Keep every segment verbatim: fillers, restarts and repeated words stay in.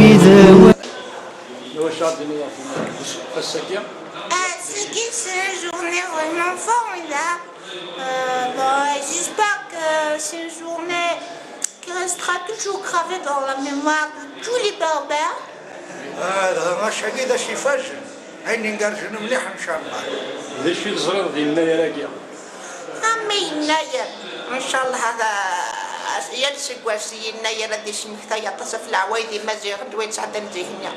Ass-agi, c'est une journée vraiment formidable. Euh, bon, j'espère que c'est une journée qui restera toujours gravée dans la mémoire de tous les Berbères. Ah, d acu-agi d acu ifazen, ayen igerrzen mliḥ, ncallah. D acu i teẓriḍ di yennayer-agi? Am yennayer, ncallah, ad, yal aseggas yennayer ad d-ismektay aṭas ɣef leɛwayed imaziɣen d wayen sɛeddan zik-nni.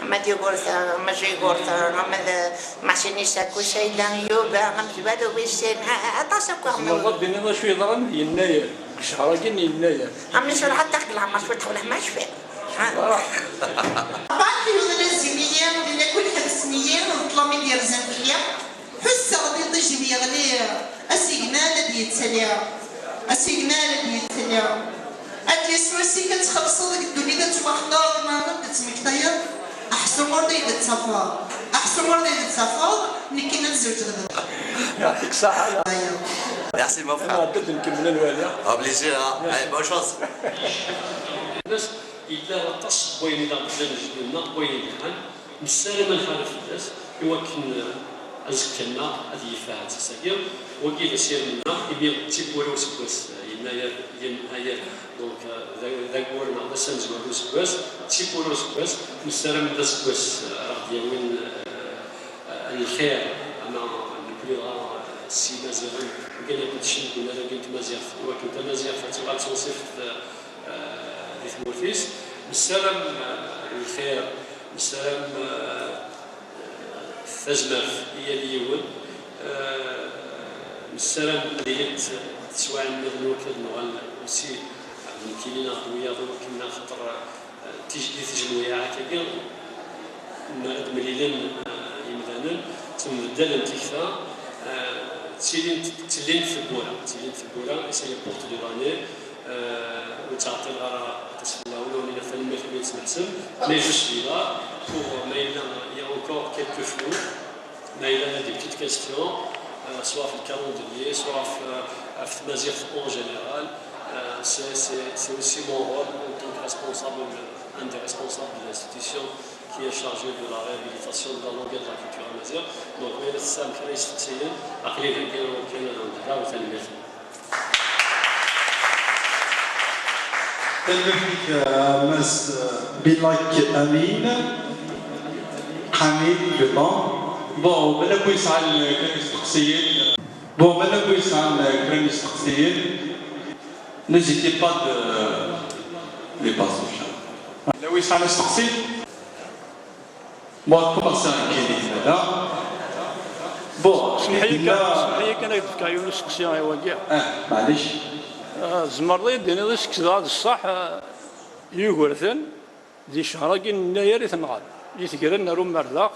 Ama d Yugurten, ama d Jigurten, ama d Masinisa Kusayla Yuba, ama d Balu Wisin, aṭas akk. Tzemreḍ ad d-tiniḍ acu yeḍran di yennayer, deg ccehṛ-agi n yennayer? Am ncallah ad taɣ deg leɛmer cwiṭ ḥawla ma cfiɣ. Berk yuḍen azim-iyi, di lakul ḥebsen-iyi, d ṭṭlam i d-yerzan fell-i. Ḥusseɣ d iṭij-iw yeɣli, asigna la d-yettali, asigna la d-yettali. Ad d-yesru sik ad txellṣeḍ deg ddunit, ad twaxneḍ, ma ad d-tmektayeḍ, aḥsum ur d ay d-ttafeḍ, aḥsum ur d ay d-ttafeḍ, nekkini ad zewǧeɣ d. Yeɛṭik ṣṣeḥḥa. Merci, mon frère. Ad nkemmel ad nwali. Au plaisir, hein. Allez, bonne chance. Yella waṭas n wayen i d aɣ-d-ǧǧan jeddi-nneɣ, n wayen yelhan, nessaram ad nḥareb fell-as, i wakken, eh, azekka-nneɣ ad yif ahat ass-agi. Wagi d asirem-nneɣ, imi d tiwwura useggas, eh, yennayer, yennayer, donc, eh, d a-, d aggur neɣ d ass amezwaru useggas, d tiwwura useggas, nessaram d aseggas, eh, ara ɣ-d-yawin, eh, eh, lxir, ama nekkni dɣa, eh, s Yimaziɣen, wigad akk d cenna n unarag n tmaziɣt, i wakken tamaziɣt ad tuɣal d tunṣibt, eh, eh, di tmurt-is. Nessaram, eh, lxir, nessaram, eh, tazmert i yal yiwen. Eh, nessaram ad ilint teswiɛin nniḍen i wakken ad nuɣal aussi, eh, d nekkini neɣ d wiyaḍ i wakken, axaṭer, eh, tij-, di tejmuyaɛat-agi, mi ara d-mlilen, eh, yimdanen, ttembeddalen tikta, eh, ttilint, ttilint tewwura, ttilint tewwura, et c'est les portes de l'année. Euh, ur ttɛeṭṭileɣ ara aṭas fell-awen, ur nniɣ tanemmirt imi i d-tesmeḥsem. Mais je suis là pour, ma yella, il y a encore quelques flous, ma yella, il y a des petites questions, euh, soit ɣef le calendrier, soit ɣef, euh, ɣef tmaziɣt en général. Euh, c'est, c'est, c'est aussi mon rôle en tant que responsable, un des responsables de l'institution qui est chargé de la réhabilitation de la langue et de la culture amazigh. Donc, ma yella tesɛam kra n yisteqsiyen, aql-i dagi, kan ad awen-d-rreɣ, tanemmirt. Tanemmirt-ik, a Mass Bilak Amin. Ḥamid, plutôt. Bon, mala wi yesɛan kra n yisteqsiyen. Bon, mala wi yesɛan kra n yisteqsiyen. N'hésitez pas de les passer, inchallah. Mala wi yesɛan isteqsiyen. Bon, commencer un peu. Bon, semḥ-iyi kan, semḥ-iyi kan, ad k-d-fkeɣ yiwen usteqsi i wagi. Ah, maɛlic. Ah, tzemreḍ ad yi-d-tiniḍ, isekk dɣa d ṣṣeḥ, ah, Yugurten di ccehṛ-agi n yennayer i t-nɣan, i t-gren ar umerdeɣ,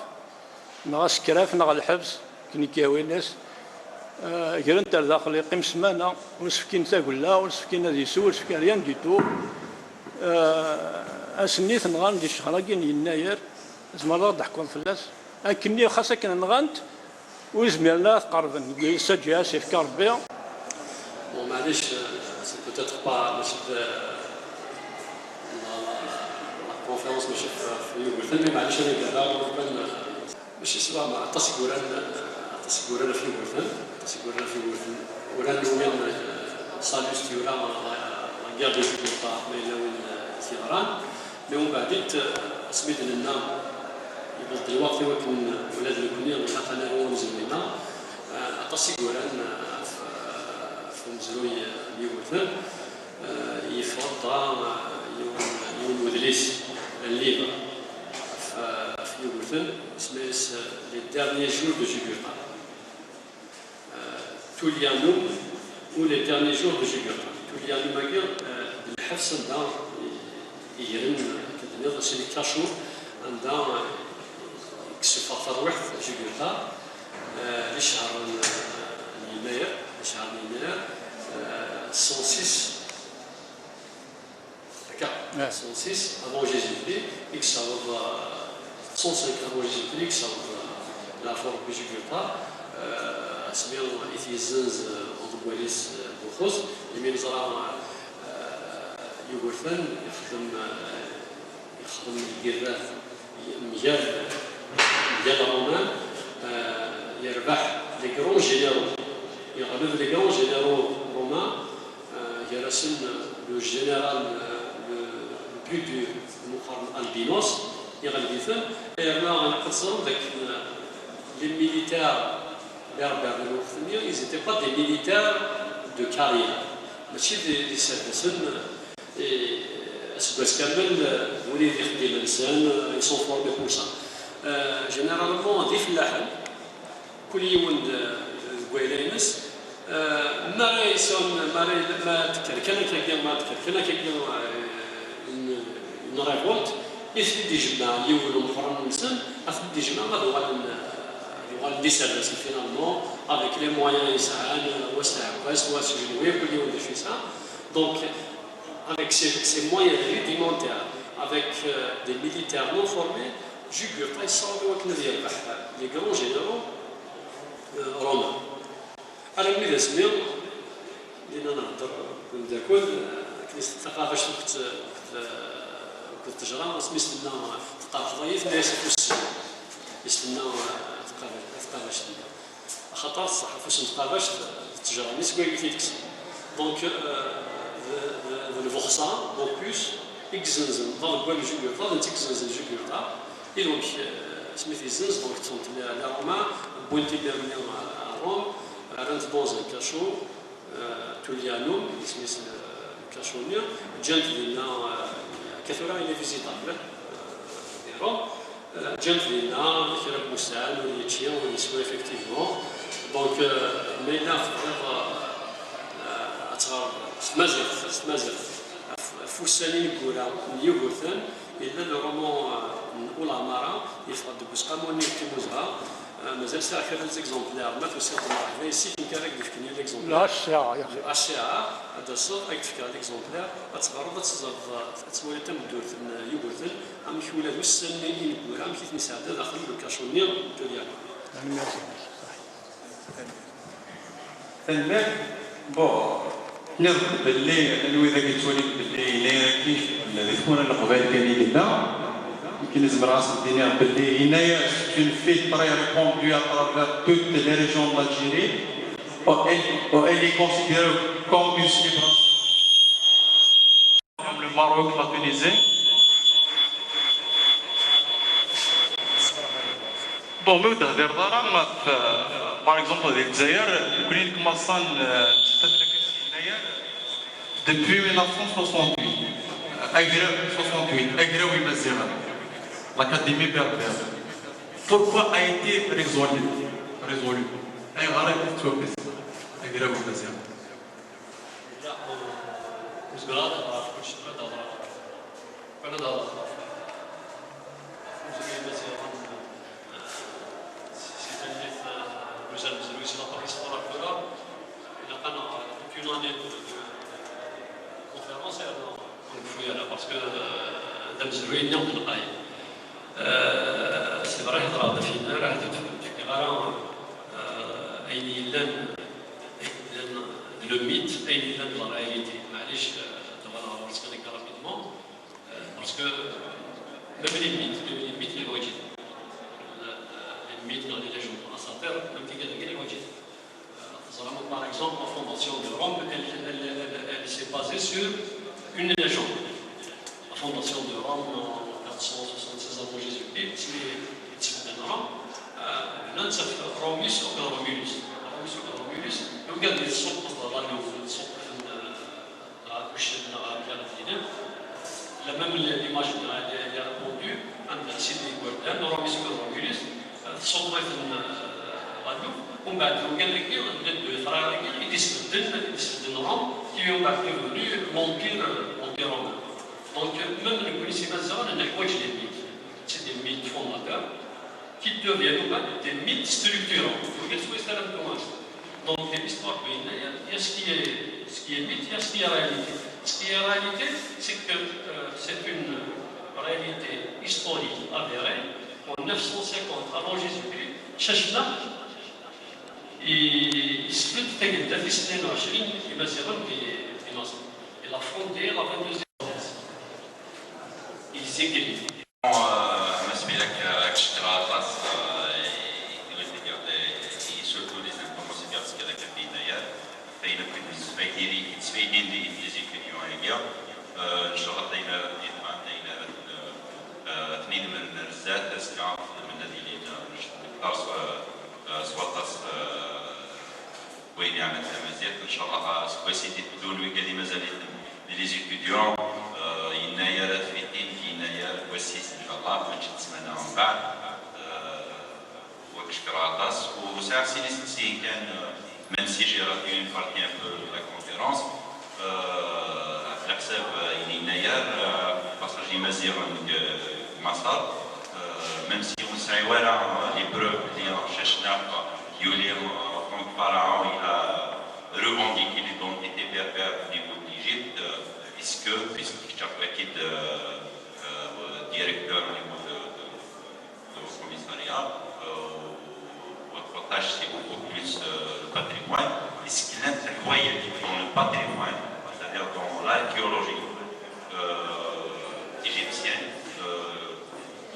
neɣ asekraf, neɣ lḥebs, akken i k-yawin ass, ah, gren-t ar daxel, yeqqim ssmana, ur s-fkin tagella, ur s-fkin ad isew, ur s-fkin rien du tout. Ah, ass-nni i t-nɣan di ccehṛ-agi n yennayer, tzemreḍ ad d-teḥkuḍ fell-as? Akkenni xas akken nɣan-t, ur zmiren ara ad t-qerben, deg saǧiha s-ifka Rebbi. Bon, maɛlic, euh, c'est peut-être pas, mačči d, euh, la, la, la conférence, mačči f, f Yugurten, mais maɛlic, ad d-rreɣ, euh, mačči s wa, ma aṭas n wuguren, euh, aṭas n wuguren ɣef Yugurten, aṭas n wuguren ɣef Yugurten. Uran win, euh, Sallust yura, la, la guerre de Gibraltar, ma yella win, euh, i t-yeɣran. Mais umbeɛd-it, asmi d-nenna, yewweḍ-d lweqt i wakken ula d nekkni ilaq ad naru amezruy-nneɣ, aṭas i yuran ɣef, ɣef umezruy n Yugurten. Yeffeɣ-d dɣa yiwen, yiwen wedlis, un livre, ɣef, ɣef Yugurten, isemma-yas Les derniers jours de Jugurtha. Euh, Tullianum ou les derniers jours de Jugurtha. Tullianum-agi, euh, d lḥebs anda i, i gren, akken d-tenniḍ, c'est le cachot anda, euh, i yessufeɣ tarwiḥt Jugurtha, euh, di ccher n, euh, n yennayer, di ccher n yennayer, euh, cent six. Akka, cent six avant Jésus-Christ, i yessaweḍ, euh, cent cinq avant Jésus-Christ, i yessaweḍ, euh, leɛfu Rebbi Jugurtha, euh, asmi i t-yezzenz, euh, uḍeggal-is, euh, Buxus, imi neẓra, euh, Yugurten ixeddem, euh, Yexdem lgirrat mgal, mgal Romain, euh, yerbeḥ les grands généraux. Yeɣleb les grands généraux romains, euh, gar-asen, euh, le général, euh, le, le plus dur, meqqar Albinus, yeɣleb-iten. Yerna ilaq ad teẓrem dakken, euh, les militaires berbères n lweqt-nni, ils étaient pas des militaires de carrière. Mačči d, d iserdasen, euh, Et aseggas kamel, euh, d win i d ixeddimen-nsen, euh, ils sont formés pour ça. Euh, généralement, d ifellaḥen, kul yiwen d, deg wayla-ines. Euh, mi ara yesɛun, mi ara, ma tekker kan akkagi, ma tekker kan akkagi, euh, une, une révolte, i ten-id-ijemmeɛ yiwen umeqqran-nsen, ad ten-id-ijemmeɛ, ad uɣalen, euh, ad uɣalen d iserdasen, finalement, avec les moyens i sɛan, euh, wa s tɛekkazt, wa s ujenwi, kul yiwen d acu yesɛa. Donc, avec ces, ces moyens rudimentaires, avec, euh, des militaires non formés, Jugurtha yessaweḍ i wakken ad yerbeḥ les grands généraux, euh, romains. Armi d asmi, dinna nhedder d umeddakel, euh, akken i s-, taqabact akked, akked, euh, akked ttejra, asmi i s-tenna teqqar xḍa-yi, tenna-yas afus, i s-tenna, euh, taqabact-nni. Axaṭer ṣṣeḥ, afus n tqabact d ttejra-nni seg wayeg i t-id-kksen. Donc, euh, d, d, d lbuxṣa, Bocchus, i izenzen, d aḍeggal n Jugurtha, d netta i izenzen Jugurtha. Et donc, euh, asmi t-yezzenz, donc, ṭṭfent les, les Romains, wwin-t-id armi, euh, à Rome, rran-t dans un cachot, euh, Tullianum, isem-is, euh, lkacu-nni, ǧǧan-t dinna, euh, akka tura il est visitable, euh, di Rome. Euh, ǧǧan-t dinna kra n wussan, ur yečči, ur yeswi, effectivement. Donc, euh, ma yella tebɣiḍ, euh, ad teɣreḍ s tmaziɣt, s tmaziɣt, ɣef, ɣef wussan ineggura n Yugurten, yella le roman, euh, n Ulamara, yeffeɣ-d deg useqqamu-nni n Timmuzɣa. Euh, mazal sɛiɣ kra n les exemplaires, ma tusiḍ-d, merḥba yes-k, nekk ara k-d-fken l'exemplaire. L'Ashira, ya. L'Ashira, ad d-taseḍ, ad k-d-fkeɣ l'exemplaire, ad teɣreḍ, ad teẓreḍ, ad twaliḍ tameddurt n Yugurten, amek ula d ussan-nni ineggura, amek i ten-yesɛedda daxel n ukacu-nni n Tullianum. Tanemmirt. Tanemmirt. Bon, tenniḍ belli, llan wid-ak yettwalin belli yennayer-agi di tmura n Leqbayel kan i yella. Nekk nezmer ad s-d-iniɣ belli yennayer, c'est une fille très répandue à travers toutes les régions de l'Algérie. Oh, elle, oh, elle est considérée comme une célébration. Comme le Maroc, la Tunisie. Bon, ma ur d-tehdireḍ ara ɣef, par exemple, di Lezzayer, nekkni nekk maṣṣan, euh, nettmeslay akka s yennayer, depuis mille neuf cent soixante-huit, agraw soixante-huit, agraw imaziɣen, l'Académie berbère. Pourquoi a été résolu, résolu? Ayɣer ay tettwafes agraw imaziɣen? Ur zmireɣ ad hedreɣ ɣef kullec, tura ad hedreɣ ɣef, tura ad hedreɣ ɣef, ɣef umezruy imaziɣen, eh, si, si tagnit, eh, n uzal amezruy, si la partie sport à fleurs, ilaq ad neɣ, eh, toute une année de, de, de conférence, yerna ur nfu ara, parce que, eh, d amezruy-nni ur d-neqqay. Euh, c'est vrai, hedreɣ-d ɣef yennayer, ahat ur d-fkiɣ ara, euh, ayen yellan, ayen yellan d le mythe, ayen yellan d la réalité. Maɛlic, euh, ad uɣaleɣ ɣur-s kan akka rapidement, euh, parce que, euh, même les mythes, même les mythes, les wajid. Le, le, les mythes, les légendes, asatir, même tigad-agi, les wajid. Teẓram, par exemple, la fondation de Rome, elle, elle, elle, elle s'est basée sur une légende. La fondation de Rome en quatre cent soixante-seize avant Jésus-Christ, c'est, c'est Rome. Euh, là, c'est Romulus ou Romulus. Romulus ou Romulus, donc il y a des sortes de la, des sortes de, la même l'image, elle est répandue, anda sidi igerdan, Romulus akked Romulus, tsuṭṭ-iten, euh, Rome, umbeɛd lukan-agi, llan deux frères-agi, i d-isbedden, i d-isbedden Rome, qui est umbeɛd devenu l'empire, l'empire romain. Donc, même nekkni s Imaziɣen, neḥwaǧ les mythes. C'est des mythes fondateurs. Qui deviennent, ben, des mythes structurants. Vous voyez, c'est ça la nuance. Donc, l'histoire, ben, il y a ce qui est, ce qui est mythe, il y a ce qui est réalité. Ce qui est réalité, c'est que, euh, c'est une réalité historique avérée. En neuf cent cinquante avant Jésus-Christ, Chachna, il, il se fait taguedda, il se fait une rachine, il va se rendre, il, il a fondé la vingt-deuxième. Il Sikri. Bon, euh, ma sbila-k, euh, k-cekreɣ aṭas, euh, i, i, i, surtout les informations i d-aɣ-d-tefkiḍ akka ɣef Yennayer. Ayen akk i d-nesfaydi, i d-sfaydin di, di les étudiants-agi. Euh, ncallah ayen ara d-yeffɣen, ayen ara d-, euh, ten-idemren ar zdat, azekka ad xedmen ad ilin, euh, s, euh, s waṭas, euh, wayen yeɛnan tamaziɣt. Ncallah, euh, seg wass i d-iteddun wigad i mazal-iten di les étudiants, euh, Yennayer ad fitin, Yennayer n wass-is, ncallah, mačči d ssmana mbeɛd. Euh, Wa k-cekreɣ aṭas, u sɛiɣ sin isteqsiyen kan, euh, même si j'ai raté une partie un peu de la conférence, euh, ɣef leḥsab, euh, n Yennayer, euh, passage Imaziɣen deg, euh, Maṣer, euh, même si ur nesɛi ara, euh, les preuves belli Cacnaq yuli, euh, en tant que pharaon, il a revendiqué l'identité berbère au niveau de l'Égypte, euh, est-ce que, puisque kečč akk, euh, euh, directeur au niveau de, de, de commissariat, euh, votre tâche, c'est beaucoup plus, euh, le patrimoine. Est-ce qu'il y a un travail dans le patrimoine, c'est-à-dire dans l'archéologie, euh, égyptienne, euh,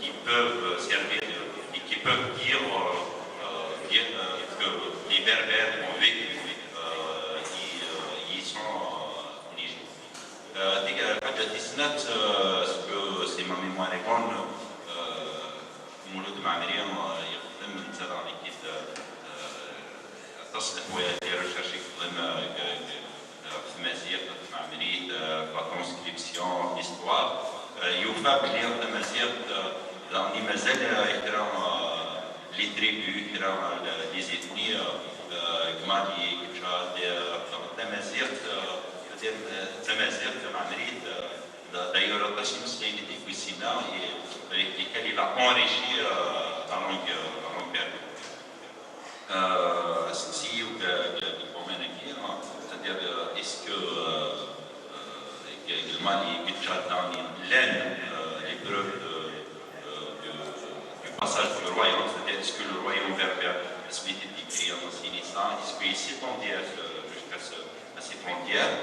qui peuvent servir de, et qui peuvent dire, euh, euh, dire, euh, que les Berbères ont vécu, euh, ils, euh, ils sont, euh, en Égypte. Euh, tig-, lḥaǧa tis snat, euh, ce que c'est ma mémoire est bonne, euh, Mulud Mɛemmri, euh, yexdem netta daɣen-ik-id, euh, aṭas n leḥwayeǧ, les recherches i yexdem, euh, deg, deg, ɣef tmaziɣt, ɣef tmeɛmrit, euh, ɣef la transcription, l'histoire. Euh, yufa belli tamaziɣt, euh, daɣen i mazal, euh, kra, euh, les tribus, kra, euh, les ethnies, euh, euh, deg Mali, deg Tchad, euh, tamaziɣt, euh, c'est-à-dire, euh, d tamaziɣt tameɛmrit, euh, d-, d'ailleurs aṭas imeslayen i d-yewwi sina, et avec lesquels il a enrichi, euh, la langue, euh, la langue berbère. Euh, asteqsi-iw deg, deg, deg domaine-agi, c'est-à-dire, euh, est-ce que, euh, euh, deg, deg Mali, deg Tchad, daɣen llan, euh, les preuves de, euh, de, du passage du royaume, c'est-à-dire est-ce que le royaume berbère a été décrit en Sinissa, est-ce qu'il s'étendait à ce, jusqu'à ce, à ces frontières,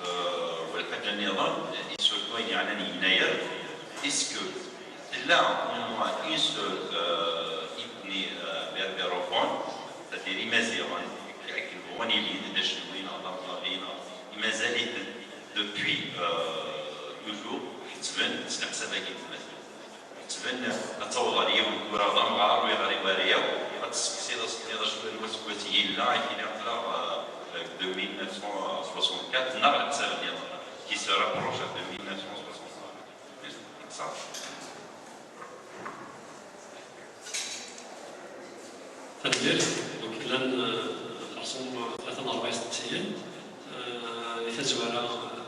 euh, u lḥaǧa nniḍen, et surtout ayen yeɛnan Yennayer, est-ce que tella au moins une seule, euh, ethnie, euh, berbérophone, c'est-à-dire Imaziɣen, akken bɣun ilin, d Acenwi neɣ d Amḍali neɣ, i mazal-iten depuis, euh, toujours, ḥettben s leḥsab-agi n tmaziɣt. Ḥettben ad taweḍ ɣer yiwen tura d amɣar, ur yeɣri wara yakk, ad tesseqsiḍ ass-nniḍen acu n waseggas i yella, ad k-iniɣ aql-aɣ, euh, deg deux mille neuf cent soixante-quatre, neɣ leḥsab-nniḍen, qui se rapproche de mille neuf cent soixante-quatre. Tanemmirt. Donc, llan, euh, xerṣum tlata n rebɛa isteqsiyen. Euh, di tazwara, euh,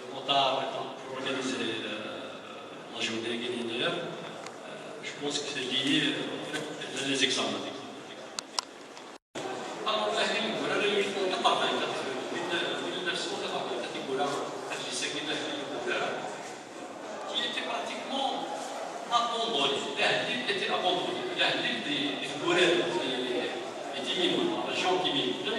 le retard pour organiser, euh, la journée-agi n Yennayer, euh, je pense que c'est lié, euh, au fait, llan les examens. Alors, l'Ahli Lgurara, il faut quatre-vingt-quatre, mille neuf cent quatre-vingt-quatre, Lgurara, adlis-agi n L'Ahli Lgurara, qui était pratiquement abandonné. L'Ahli était abandonné. L'Ahli des, des Lgurara, des, des Timimoun, la région Timimoun.